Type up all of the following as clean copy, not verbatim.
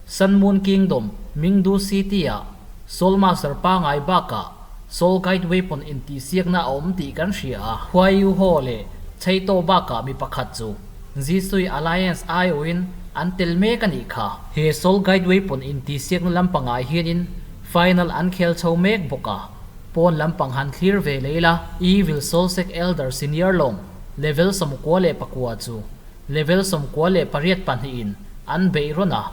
Sun Moon Kingdom, Mingdu City-ah Soul Master pangai bakah Soul Guide Weapon intihsiakna a awm tih kan hria a. Huai Yu Ho leh Chei Tawh bakah mi pakhat chu Zisui Alliance aiawhin an tel mek a nih kha. He Soul Guide Weapon intihsiakna lampangah hianin final an khel chho mek bawk a, pawn lampang han thlir ve leh ila. Evil Soul Sect Elder Senior Long level 94 chu Level 98 in an beih rawn a,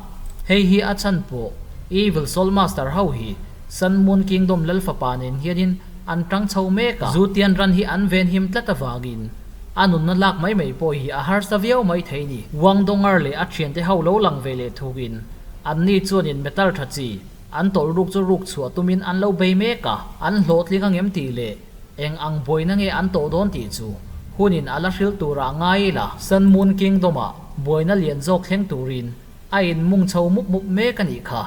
hei hi a chhan pawh Evil Soul Master ho hi Sun Moon Kingdom lal fapa nen hianin an tang chho mek a, Zutian ran hi an ven him tlat avangin a nunna lak mai mai pawh hi a harsa viau mai thei ni. Wang Dongar leh a thiante ho lo lang ve leh thukin anni chuanin metal tha chi an tawlh ruk chu ruk chhuah tumin an lo bei mek a, an hlawhtling angem tih leh Eng ang buaina nge an tawh dawn tih chu hunin a la hril turah ngai ila. Sun Moon Kingdom-ah buaina lian zawk thleng turin a inmung chho mup mup mek a nih kha.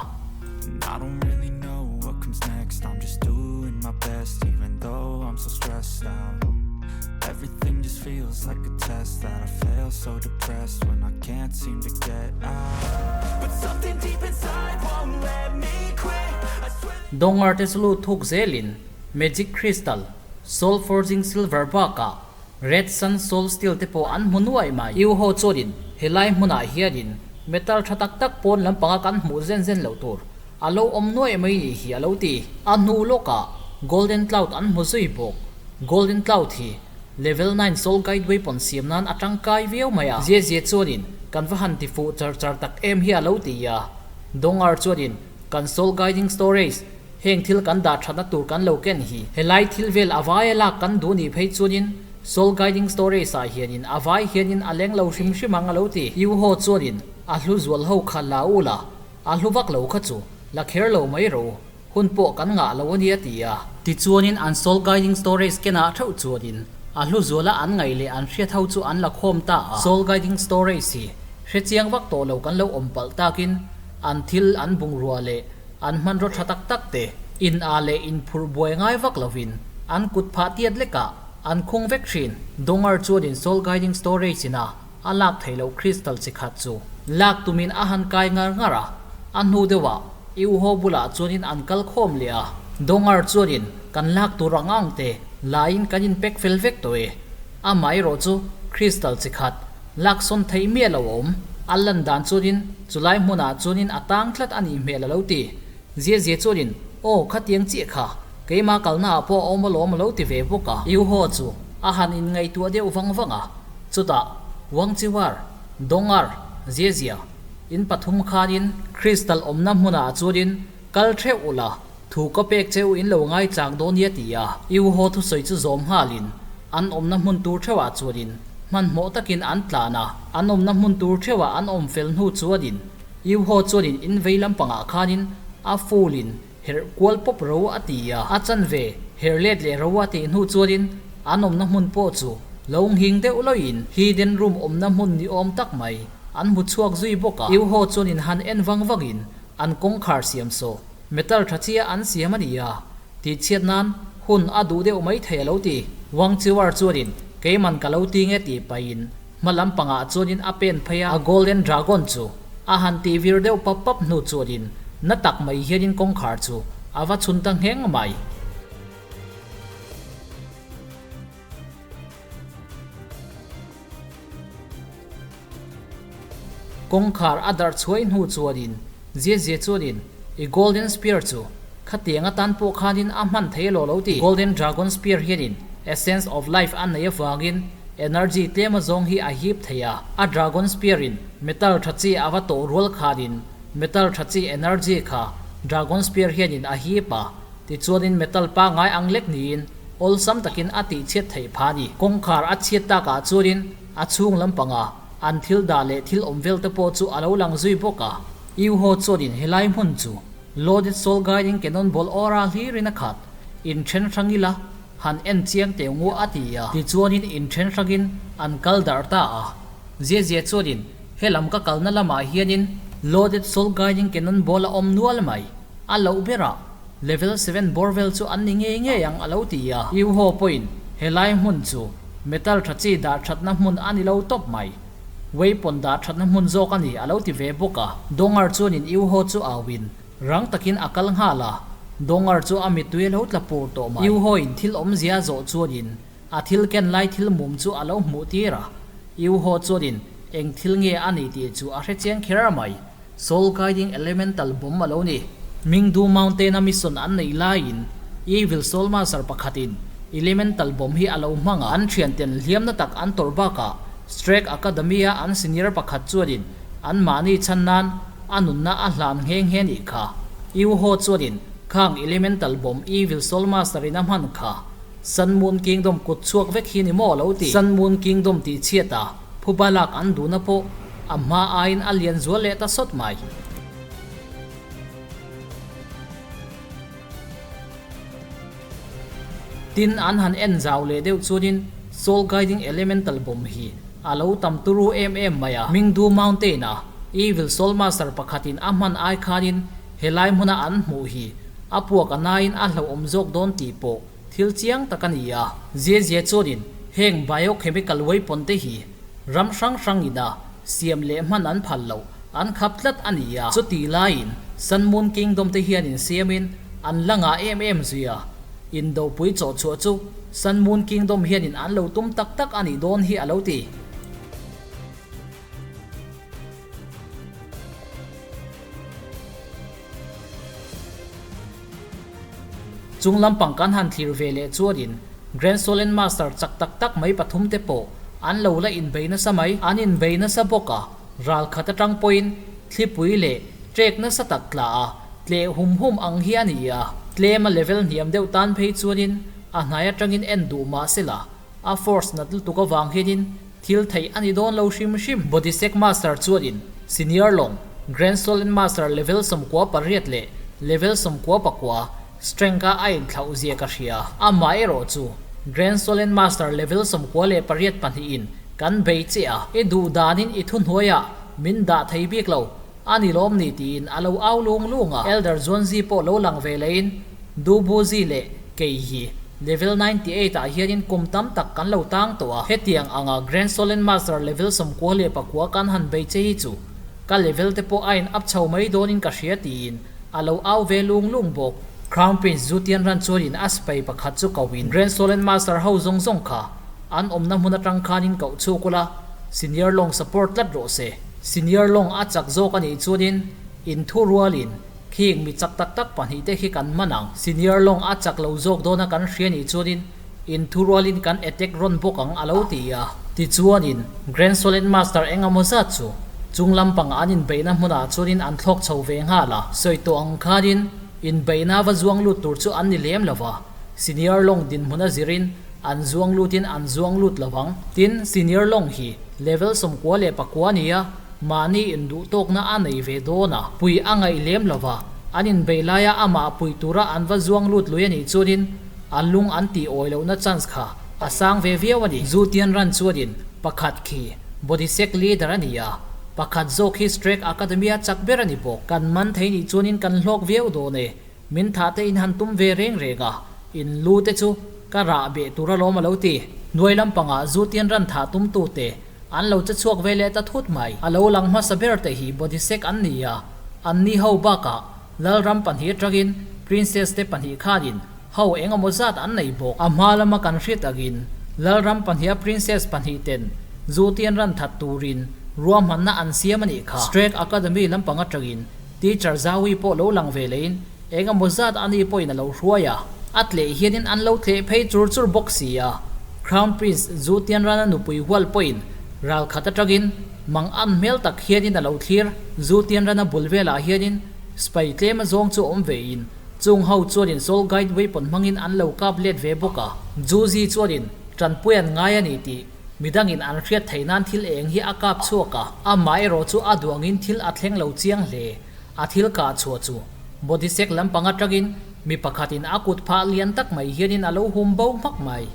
Dongar te chu lut thuk zelin Magic Crystal, Soul Forging Silver bakah Red Sun Soul Steel te pawh an hmu nuai mai. U ho chuanin helai hmunah hianin metal tha tak tak pawn lampanga kan hmuh zen zen loh tur a lo awm nuai mai nih hi a lo ti. A hnu lawkah Golden Cloud an hmu zui bawk. Golden Cloud hi Level 9 Soul Guide Weapon siam nan a tangkai viau mai a. Zia zia chuanin kan va han ti fuh char char tak em hi a lo ti a. Dongar chuanin kan Soul Guiding Storage Heng thil kan dah thatna tur kan lo ken hi. Helai thil vel a vai a lak kan duh nih phei chuanin Soul Guiding Storage ah hianin a vai hianin a leng lo hrim hrim ang a lo ti. U ho chuanin a hlu zual ho kha la u la, a hlu vak lo kha chu la kher lo mai ro, hun pawh kan ngah lo a nia ti a. Tichuanin an Soul Guiding Storage kenah theuh chuanin a hlu zuala an ngaih leh an hriat ho chu an la khawm ta a. Soul Guiding Storage hi hrechiang vak tawh lo kan lo awm palh takin an thil an bungrua leh An hmanraw tha tak tak te, in ah leh in phurh buai ngai vak lovin an kut phah tiat lekah an khung vek thin. Dongar chuanin Soul Guiding Storage ina a lak theih loh crystal chi khat chu lak tumin a han kai ngar ngar a, a hnu deuhah i u ho bulah chuanin an kal khawm leh a. Dongar chuanin kan lak tur ang ang te laiin kan in pack fel vek tawh e. Amaherawh chu crystal chi khat Lak sawn theih miah lo awm. A lan dan chuanin chulai hmunah chuanin a tang tlat a nih hmel a lo ti. Zia zia chuanin, Aw, khatiang chiah kha, keimah kalnaah pawh a awm alawm a lo ti ve bawk a. Yu Ho chu a han inngaihtuah deuh vang vang a, chutah, Wang Chiwar, Dongar, Zia zia, in pathum khanin Crystal awmna hmunah chuanin kal theuh ula, thu ka pek cheu in lo ngaichang dawn nia ti a. Yu Ho thusawi chu zawm nghalin an awmna hmun tur theuhah chuanin hmanhmawh takin an tlan a, an awmna hmun tur theuhah an awm fel hnu chuanin Yu Ho chuanin in vei lampangah khanin a full-in herh kual pawp ro a ti a, a chanve herh let leh ro a tih hnu chuanin an awmna hmun pawh chu lo nghing deuh loin hidden room awmna hmun ni awm tak mai an hmu chhuak zui bawk a. Yu Ho chuanin han en vang vangin an kawngkhar siam saw metal tha chia an siam a ni a, tih chhiat nan hun a duh deuh mai thei a lo ti. Wang Chiwar chuanin keiman ka lo ti nge tih pahin hma lampangah chuanin a pen phei a, a Golden Dragon chu a han tih vir deuh pap pap hnu chuanin na tak mai hianin kawngkhar chu a va chhun ta ngheng mai. Kawngkhar a darh chhuai hnu chuanin Zia Zia chuanin i Golden Spear chu khatiang atan pawh khanin a hman thei elaw lo ti. Golden Dragon Spear hianin Essence of Life a neih avangin energy tlem azawng hi a hip thei a. A Dragon Spear in metal tha chi a va tawh rual khanin metal tha chi energy kha Dragon Spear hianin a hip a. Tichuanin metal pangngai ang lek niin awlsam takin a tihchhiat theih phah a ni. Kawngkhar a chhiat takah chuanin a chhung lampanga an thil dah leh thil awm vel te pawh chu a lo lang zui bawk a. Yu Ho chuanin helai hmun chu Loaded Soul Guiding Cannon Ball Aura hlirin a khat, inthen hrang ila han en chiang teu ngu a ti a. Tichuanin inthen hrangin an kal darh ta a. Zia zia chuanin helam ka kalna lamah hianin Loaded Soul Guiding Cannon Ball a awm nual mai. A loh berah Level 7 bawr vel chu an ni ngei ngei ang a lo ti a. Yu Ho pawhin helai hmun chu metal tha chi dah thatna hmun a ni lo tawp mai. Weapon dah thatna hmun zawk a ni a lo ti ve bawk a. Dongar chuanin Iuho chu auin rang takin a kal nghal a. Dongar chu a mittui a lo tla pur tawh mai. Iuhoin thil awmzia zawh chuanin a thil ken lai thil mum chu a lo hmuh tir a. Iuho chuanin eng thil nge a ni tih chu a hre chiang kher mai. Soul Guiding Elemental bomb a lo ni. Mingdu Mountain-a mission an neih laiin Evil Soul Master pakhatin Elemental bomb hi a lo hmang a, an thianten hliamna tak an tawrh bakah Strake Academy-a an senior pakhat chuanin anmahni chhan nan a nunna a hlan nghe nghe nih kha. Iuho chuanin khang Elemental bomb Evil Soul Master-in a hman kha Sun Moon Kingdom kut chhuak vek hi ni maw a lo ti. Sun Moon Kingdom tih chhiat a phuba lak an duhna pawh A hma aiin a lian zual leh ta sawt mai. Tin, an han en zau leh deuh chuanin Soul Guiding Elemental Bomb hi a lo tam turu em em mai a. Mingdu Mountain-a Evil Soul Master pakhatin a hman ai khanin helai hmuna an hmuh hi a puak a naiin a hlauhawm zawk dawn tih pawh thil chiang tak a ni a. Zia zia chuanin heng biochemical weapon te hi Ram hrang hrang ina siam leh hman an phal loh an khap tlat a ni a. Chutih laiin Sun Moon Kingdom te hian insiamin an la ngah em em zui a. Indopui chawhchhuah chu Sun Moon Kingdom hianin an lo tum tak tak a nih dawn hi a lo ti. Chung lampang kan han thlir ve leh chuanin Grand Solen Master chak tak tak mai pathum te pawh an lo la inbei nasa mai. An inbei nasa bawk a, ral khat atang pawhin thlipui leh trek nasa tak tla a, tleh hum hum ang hi a ni a. Tlem a level hniam deuh tan phei chuanin a hnai atangin en duh mah sela a force nat lutuk avang hianin thil theih a ni dawn lo hrim hrim. Bodhisek Master chuanin Senior Long, Grand Solen Master level 98 leh level 99 strength-a a inthlauh zia ka hria. Amaherawh chu Grand Solen Master level 98 pahnihin kan bei che a, i duh danin i thuhnuaiah min dah thei bik lo a ni lawm ni tiin a lo au lung lung a. Elder Zuanzi pawh lo lang ve leiin Dubuzi leh kei hi level 98 ah hianin kum tam tak kan lo tang tawh a. Hetiang anga Grand Solen Master level 99 kan han bei che hi chu ka level te pawh a in up chho mai dawnin ka hria tiin a lo au ve lung lung bawk. Crown Prince Zutian ran chuanin a sipai pakhat chu koin Grand Solen Master ho zawng zawng kha an awmna hmun atang khanin koh chhuk ula Senior Long support tlat rawh se. Senior Long a chak zawk a nih chuanin inthu rualin Khing mi chak tak tak pahnihte khi kan hman ang. Senior Long a chak lo zawk dawna kan hria nih chuanin inthu rualin kan attack rawn bawk ang a lo ti a. Tichuanin Grand Solid Master eng emaw zat chu chung lampang an inbeihna hmunah chuanin an thlawk chho ve nghal a. Sawi tawh ang khanin inbeihna va zuang lut tur chu an ni lem lo va, Senior Long dinhmuna zirin an zuang lutin an zuang lut lo ang. Tin, Senior Long hi level 99 a ni a. Mahni induhtawkna a nei ve dawn a, pui a ngaih lem lo va, an inbeih laia amah pui tura an va zuang lut lui a nih chuanin a lung an tih awi lohna chance kha a sang ve viau a ni. Zutian ran chuanin pakhat khi Bodhisek leader a ni a, pakhat zawk hi Strake Academy-a chak ber a ni bawk. Kan man thei nih chuanin kan hlawk viau dawn e, min thah te in han tum ve reng reng a, in lu te chu ka rah beh tur alawm a lo ti. Hnuai lampangah Zutian ran thah tumtute An lo che chhuak ve leh ta thut mai. A lo lang hmasa ber te hi Bodhisek an ni a, an ni ho bakah Lalram pahnih atangin Princess te pahnih khanin ho eng emaw zat an nei bawk. A hma lama kan hriat angin Lalram pahniha Princess pahnih ten Zutian ran that turin ruahmanna an siam a nih kha. Strake Academy lampang atangin Teacher Zawi pawh lo lang ve lehin eng emaw zat ani pawhin a lo hruai a, a tleh hianin an lo tleh phei chur chur bawk si a. Crown Prince Zu Tianrana nupui hual pawhin ral khat atangin mang an hmel tak hianin a lo thlir. Zu Tianrana bul velah hianin sipai tlem azawng chu awm vein chung ho chuanin Soul Guide weapon hmangin an lo kap let ve bawk a. Zu Zi chuanin tanpui an ngai a ni tih midangin an hriat theih nan thil eng hi a kap chhuak a, amaherawh chu a duangin thil a thleng lo chiang hle. A thil kah chhuah chu Bodhisek lampang atangin mi pakhatin a kut phah lian tak mai hianin a lo hum bo hmak mai.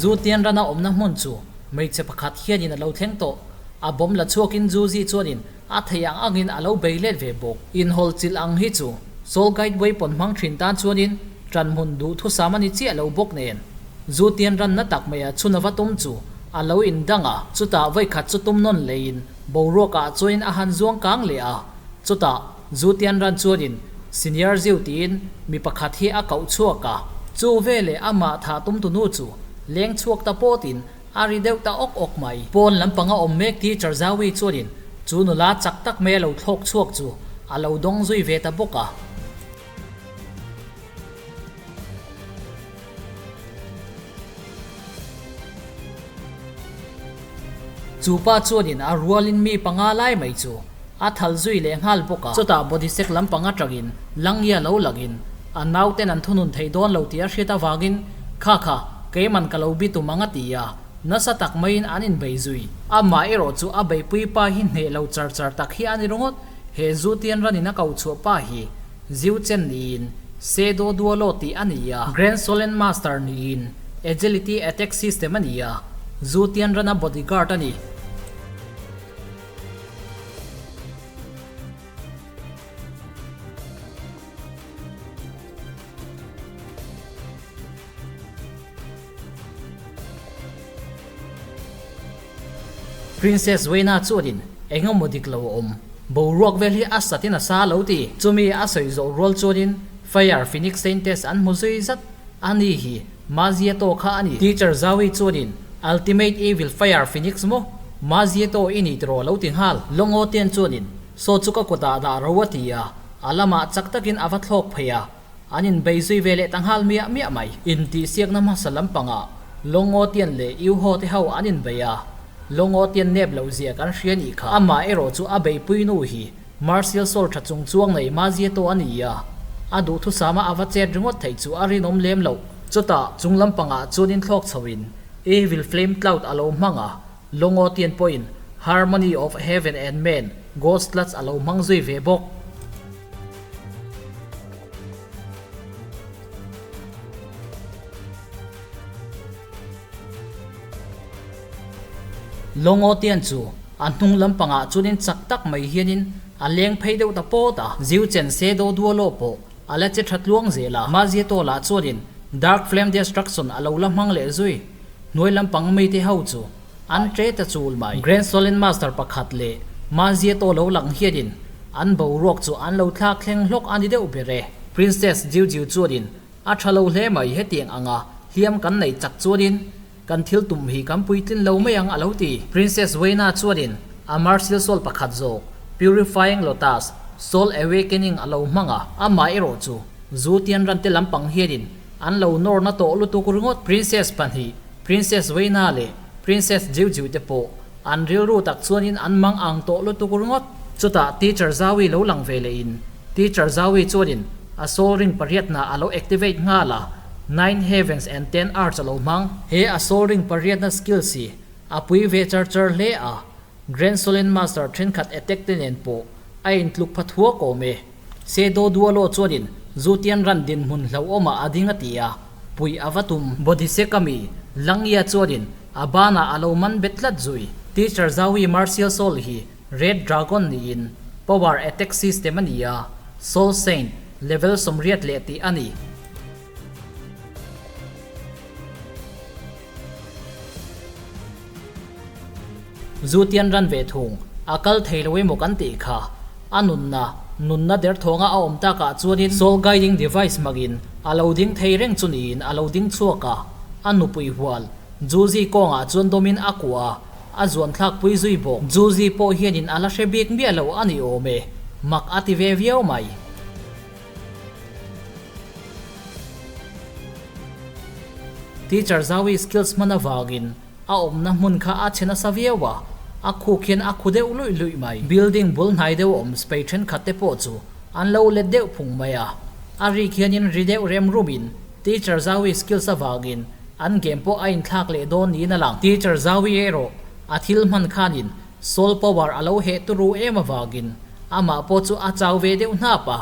Zu Tianrana awmna hmun chu hmeichhe pakhat hianin a lo thleng tawh. A bawm la chhuakin Zu Zi chuanin. A thei ang angin a lo bei let ve bawk. Inhawl chilh ang hi chu Soul Guide Weapon hmang thin tan chuanin ṭanhmun duhthusam a ni chiah lo bawk nen. Zu tian ranna tak maia chhun ava tum chu a lo indang a, chutah vawikhat chu tum nawn leiin boruakah chuanin a han zuang kang leh a. Chutah zu tian ran chuanin Senior Ziu tiin mi pakhat hi a koh chhuak a. Chu veleh amah thah tumtu nu chu leng chhuak ta pawtin A ri deuh ta awk awk mai. Pawn lampanga awm mek teacher Zawi chuanin chu nula chak tak mai a lo thlawk chhuak chu a lo dawng zui ve ta bawk a. Chu pa chuanin a rualin mi panga lai mai chu a thal zui leh nghal bawk a. Chutah body sek lampang atangin Langya lo langin a nauten an thunun thei dawn lo tih a hriat avangin kha kha Keiman ka lo bi tum ang a ti a, nasa tak maiin an inbei zui. Amah erawh chu a beihpui pa hi hneh lo char char tak hi a ni ringawt. He zu tian ranin a ko chhuah pa hi Ziu Chen niin Se Do Dua Lo tih a ni a. Grand Solen Master niin Agility Attack System a ni a, Zu tian rana bodyguard a ni. Princess Weina chuanin eng emaw dik lo a awm, boruak vel hi a satin a sa lo ti. Chumi a sawi zawh rual chuanin Fire Phoenix Saintess an hmu zui zat a ni hi Mazieto kha a ni. Teacher Zawi chuanin Ultimate Evil Fire Phoenix maw Mazieto i ni tiraw lo ti nghal. Longo Tian chuanin saw chu ka kutah dah ro a ti a, a lamah chak takin a va thlawk phei a. An inbei zui ve leh ta nghal miah miah mai. Intihsiakna hmasa lampangah Longo Tian leh Yu Ho te ho an inbei a, Longo Tian nep loh zia kan hria nih kha. Amah erawh chu a beihpui nu hi Martial Soul tha chung chuang nei Mazieto a ni a, a duhthusama a va chet ringawt theih chu a rinawm lem loh. Chutah chung lampangah chuan inthlawk chhoin Evil Flame Cloud a lo hmang a, Longo Tian pawhin Harmony of Heaven and Man, Ghost Clutch a lo hmang zui ve bawk. Longo Tian chu a hnung lampangah chuanin chak tak mai hianin a leng phei deuh ta pawt a. Ziu chen se do dualo pawh a la che tha tluang zel a. Mazieto lah chuanin Dark Flame Destruction a lo la hmang leh zui. Hnuai lampang mite ho chu An ṭe ta chul mai. Grand Solen Master pakhat leh Mazieto lo lang hianin an boruak chu an lo thlak thleng hlawk a ni deuh ber e. Princess Jiu Jiu chuanin a ṭha lo hle mai hetiang anga hliam kan nei chak chuanin kan thil tum hi kan puitlin lo mai ang a lo ti. Princess Weina chuanin a Martial Soul pakhat zawk Purifying Lotus Soul Awakening a lo hmang a, amah erawh chu Zu Tianran te lampang hianin an lo nawrna tawh lutuk ringawt. Princess pahnih Princess Weina leh Princess Jiu Jiu te pawh an rilru tak chuanin an mang ang tawh lutuk ringawt. Chutah Teacher Zawi lo lang ve lehin Teacher Zawi chuanin a soul ring pariatna a lo activate nghal a, Nine Heavens and Ten Earths a lo hmang. He a soul ring pariatna skills hi a pui ve char char hle a, Grand Solen Master thenkhat attack te nen pawh a intluk pha thuak awm e. Se Do Dualo chuanin Zu Tian Ran dinhmun hlauhawmah a ding a ti a, pui a va tum. Bodhiseka mi Langya chuanin a banah a lo man bet tlat zui. Teacher Zawi Martial Soul hi Red Dragon niin Power Attack System a ni a, Soul Saint level 80 leh tih a ni. Zu Tian Ran ve thung, a kal thei lo emaw kan tih kha. A nunna, nunna derthawnga a awm takah chuanin Soul Guiding Device hmangin a lo ding thei reng chu niin a lo ding chhuak a, a nupui hual, Juzi kawngah chuan dawmin a kuah a, a zuan thlakpui zui bawk. Juzi pawh hianin a la hre bik miah lo a ni awm e, mak a ti ve viau mai. Teacher Zawi skills hman avangin a awmna hmun kha a chhe nasa viau a, a khuk hian a khu deuh luih luih mai. Building bul hnai deuh awm spei thenkhat te pawh chu an lo let deuh phung mai a, a rik hianin ri deuh rem rumin Teacher Zawi skills avangin an game pawh a inthlak leh dawn niin a lang. Teacher Zawi erawh a thil hman khanin soul power a lo heh turu em avangin amah pawh chu a chau ve deuh hnap a.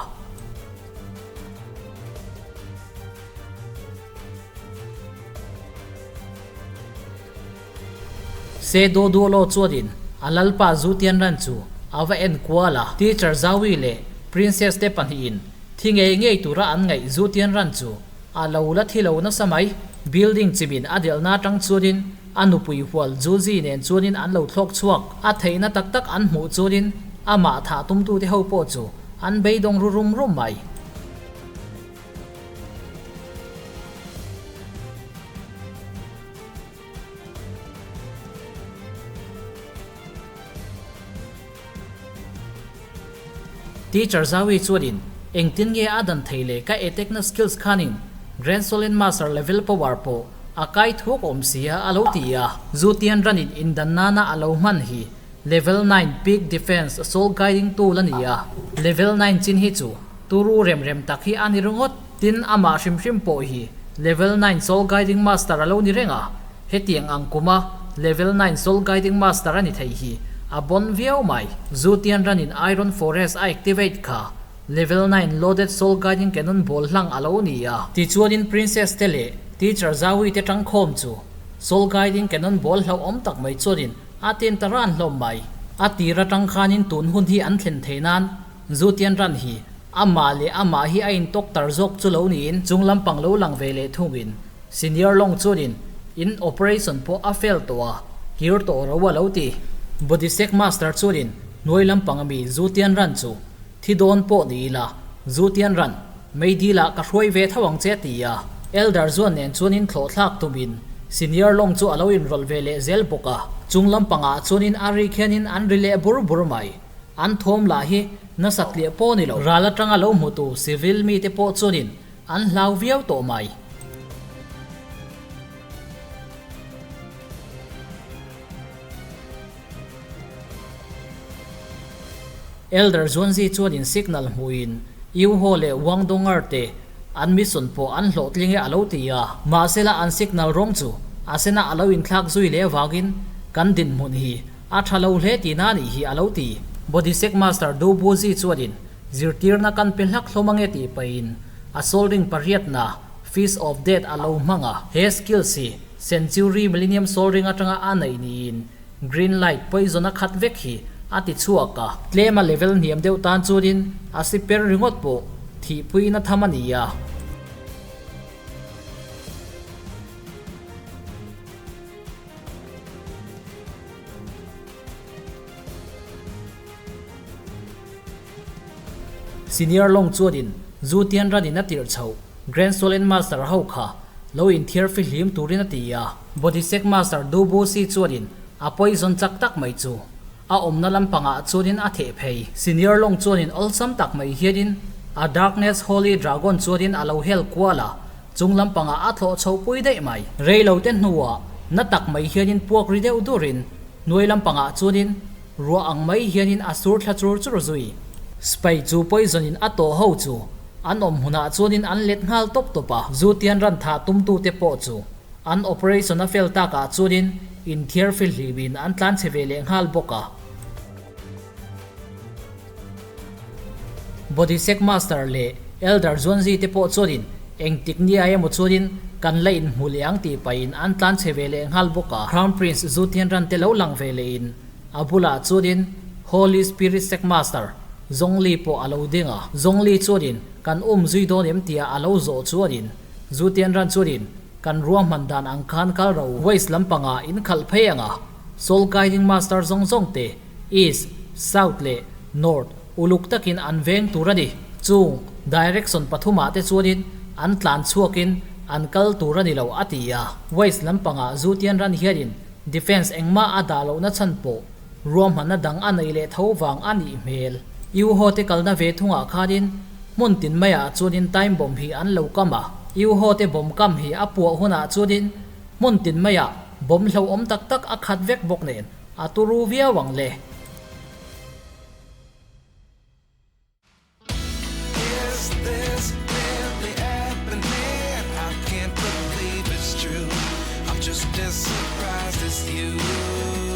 Se Do Duolo chuanin a lalpa Zu Tianran chu a va en kual a. Teacher Zawi leh Princess te pahnihin thi ngei ngei tura an ngaih Zu Tian Ran chu a lo la thi lo nasa mai. Building chimin a delhna atang chuanin a nupui hual Zu Zi nen chuanin an lo thlawk chhuak. A theihna tak tak an hmuh chuanin amah thah tumtute ho pawh chu an beidawng ru rum rum mai. Teacher Zawi chuanin, Engtin nge a dan thei le ka attack-na skills khanin Grand Solen Master level power pawh a kai thuak awm sia a lo ti a. Zu Tian Ranin indan nana a lo hman hi level 9 peak defense soul guiding tool a ni a, level 9 chin hi chu turu rem rem tak hi a ni ringawt. Tin, amah hrim hrim pawh hi level 9 soul guiding master a lo ni reng a. Hetiang ang kuma Level 9 Soul Guiding Master a ni thei hi a bon viau mai. Zu Tian Ran in Iron Forest a activate kha Level 9 Loaded Soul Guiding Cannon Ball hlang a lo ni a. Tichuanin Princess te leh Teacher Zawi te tangkhawm chu Soul Guiding Cannon Ball hlauhawm tak mai chuanin a tin ta ran hlawm mai. A tir atang khanin tun hun hi an thlen thei nan Zu Tian Ran hi amah leh amah hi a intawk tar zawk chu lo niin chung lampang lo lang ve leh thungin Senior lawng chuanin in operation pawh a fail tawh a, kir tawh ro a lo ti. Bodhisek master chuanin hnuai lampang ami Zu Tian Ran chu thi dawn pawh ni ila, Zu Tian Ran, meidil ah ka hruai ve tho ang che ti a. Elder Zuan nen chuanin thlawh thlak tumin Senior lawng chu a lo inrawlh ve leh zel bawk a. Chung lampangah chuanin a ri khianin an ri leh bur bur mai. An thawm lah hi nasat tliah pawh ni lo. Ral atanga lo hmutu civil mite pawh chuanin An hlau viau tawh mai. Elder Zuanzi chuanin signal hmuhin Yu Ho leh Wang Dong'er te an mission pawh an hlawhtling e a lo ti a. Mahsela an signal rawng chu a sena a lo inthlak zui leh avangin kan dinhmun hi a tha lo hle tihna anih hi a lo ti. Bodhisek Master Du Buzi chuanin Zirtirna kan pe hlak hlawm ange tih pahin a soldering pariatna Fist of Death a lo hmang a. He skills hi Century Millennium Soldering atanga a neih niin Green Light poison a khat vek hi a ti chhuak a. Tlema level hniam deuh tan chuanin a si per ringawt pawh thihpuiin a tham a ni a. Senior lawng chuanin Zu Tian Ran in a tirh chhoh Grand Solen Master ho kha lo inthiar fihlim turin a ti a. Bodhisek Master Du Bu Si chuanin a poison chak tak mai chu a awmna lampangah chuanin a theh phei. Senior lawng chuanin awlsam tak mai hianin a Darkness Holy Dragon chuanin a lo hel kual a, chung lampangah a thlawh chho pui daih mai. Rei lo te hnuah na tak mai hianin puak ri deuh durin Hnuai lampangah chuanin ruah ang mai hianin a sur thla chur chur zui. Spy chu poison in a tawh ho chu an awm hmunah chuanin an let nghal tawp tawp a. Zu tian ran thah tumtute pawh chu an operation a fel takah chuanin inthiar fihlimin an tlan chhe ve leh nghal bawk a. Bodhisek Master leh Elder Zuanzi te pawh chuanin engtik nia emaw chuanin kan la inhmu leh ang tih pahin an tlan chhe ve leh nghal bawk a. Crown Prince Zu Tianran te lo lang ve lehin a bulah chuanin Holy Spirit Sect Master Zhongli pawh a lo ding a. Zhongli chuanin kan um zui dawn em tia a lo zawh chuanin Zu Tianran chuanin kan ruahman dan ang khan kal ro West lampangah in khalh phei ang a, Soul Guiding Master zawng zawng te East, South leh North uluk takin an veng tur a ni. Chung direction pathumah te chuanin an tlan chhuakin an kal tur a ni lo a ti a. West lampangah Zu Tian Ran hianin defence engmah a dah lohna chhan pawh ruahmanna dang a nei leh tho vang a nih hmel. Yu Ho te kalna ve thungah khanin hmun tin maiah chuanin time bomb hi an lo kam a. Yu Ho te bomb kam hi a puah hunah chuanin hmun tin maiah bomb hlauhawm tak tak a khat vek bawk nen A turu viau ang le. Is this really happening? I can't believe it's true. I'm just as surprised as you.